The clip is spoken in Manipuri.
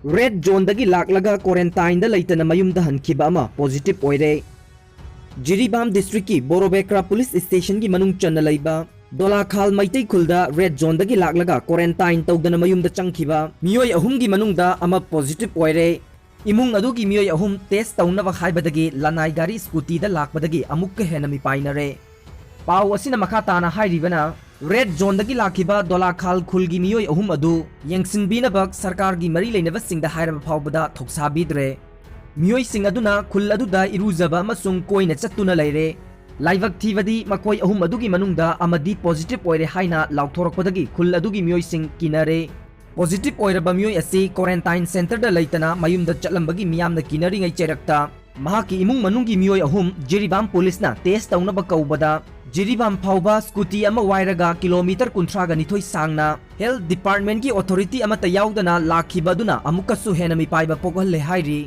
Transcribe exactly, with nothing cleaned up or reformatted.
Red zoneꯗꯒꯤ ꯂꯥꯛꯂꯒ quarantineꯗ ꯂꯩꯇꯅ ꯃꯌꯨꯝꯗ ꯍꯟꯈꯤꯕ ꯑꯃ positive ꯑꯣꯏꯔꯦ꯫ ꯖꯤꯔꯤꯕꯥꯝ districtꯀꯤ ꯕꯣꯔꯣꯕꯦꯀ꯭ꯔꯥ police stationꯒꯤ ꯃꯅꯨꯡ ꯆꯟꯅ ꯂꯩꯕ ꯗꯣꯂꯥꯈꯥꯜ ꯃꯩꯇꯩ ꯈꯨꯜꯗ red zoneꯗꯒꯤ ꯂꯥꯛꯂꯒ quarantine ꯇꯧꯗꯅ ꯃꯌꯨꯝꯗ ꯆꯪꯈꯤꯕ ꯃꯤꯑꯣꯏ ꯑꯍꯨꯝꯒꯤ ꯃꯅꯨꯡꯗ ꯑꯃ positive ꯑꯣꯏꯔꯦ꯫ ꯏꯃꯨꯡ ꯑꯗꯨꯒꯤ ꯃꯤꯑꯣꯏ ꯑꯍꯨꯝ test ꯇꯧꯅꯕ ꯍꯥꯏꯕꯗꯒꯤ ꯂꯅꯥꯏ ꯒꯥꯔꯤ scootyꯗ ꯂꯥꯛꯄꯗꯒꯤ ꯑꯃꯨꯛꯀ ꯍꯦꯟꯅ ꯃꯤꯄꯥꯏꯅꯔꯦ꯫ ꯄꯥꯎ ꯑꯁꯤꯅ ꯃꯈꯥ ꯇꯥꯅ ꯍꯥꯏꯔꯤꯕꯅ, red zoneꯗꯒꯤ ꯂꯥꯛꯈꯤꯕ ꯗꯣꯂꯥꯈꯥꯜ ꯈꯨꯜꯒꯤ ꯃꯤꯑꯣꯏ ꯑꯍꯨꯝ ꯑꯗꯨ ꯌꯦꯡꯁꯤꯟꯕꯤꯅꯕ ꯁꯔꯀꯥꯔꯒꯤ ꯃꯔꯤ ꯂꯩꯅꯕꯁꯤꯡꯗ ꯍꯥꯏꯔꯕ ꯐꯥꯎꯕꯗ ꯊꯧꯁꯥꯕꯤꯗ꯭ꯔꯦ꯫ ꯃꯤꯑꯣꯏꯁꯤꯡ ꯑꯗꯨꯅ ꯈꯨꯜ ꯑꯗꯨꯗ ꯏꯔꯨꯖꯕ ꯑꯃꯁꯨꯡ ꯀꯣꯏꯅ ꯆꯠꯇꯨꯅ ꯂꯩꯔꯦ꯫ ꯂꯥꯏꯕꯛ ꯊꯤꯕꯗꯤ ꯃꯈꯣꯏ ꯑꯍꯨꯝ ꯑꯗꯨꯒꯤ ꯃꯅꯨꯡꯗ ꯑꯃꯗꯤ positive ꯑꯣꯏꯔꯦ ꯍꯥꯏꯅ ꯂꯥꯎꯊꯣꯔꯛꯄꯗꯒꯤ ꯈꯨꯜ ꯑꯗꯨꯒꯤ ꯃꯤꯑꯣꯏꯁꯤꯡ ꯀꯤꯅꯔꯦ꯫ Positive ꯑꯣꯏꯔꯕ ꯃꯤꯑꯣꯏ ꯑꯁꯤ quarantine centreꯗ ꯂꯩꯇꯅ ꯃꯌꯨꯝꯗ ꯆꯠꯂꯝꯕꯒꯤ ꯃꯤꯌꯥꯝꯅ ꯀꯤꯅꯔꯤꯉꯩ ꯆꯩꯔꯛꯇ ꯃꯍꯥꯛꯀꯤ ꯏꯃꯨꯡ ꯃꯅꯨꯡꯒꯤ ꯃꯤꯑꯣꯏ ꯑꯍꯨꯝ ꯖꯤꯔꯤꯕꯥꯝ policeꯅ test ꯇꯧꯅꯕ ꯀꯧꯕꯗ, ꯖꯤꯔꯤꯕꯥꯝ ꯐꯥꯎꯕ scooty ꯑꯃ ꯋꯥꯏꯔꯒ kilometre ꯀꯨꯟꯊ꯭ꯔꯥꯒ ꯅꯤꯊꯣꯏ ꯁꯥꯡꯅ health departmentꯀꯤ authority ꯑꯃꯠꯇ ꯌꯥꯎꯗꯅ ꯂꯥꯛꯈꯤꯕ ꯑꯗꯨꯅ ꯑꯃꯨꯛꯀꯁꯨ ꯍꯦꯟꯅ ꯃꯤꯄꯥꯏꯕ ꯄꯣꯛꯍꯜꯂꯦ ꯍꯥꯏꯔꯤ꯫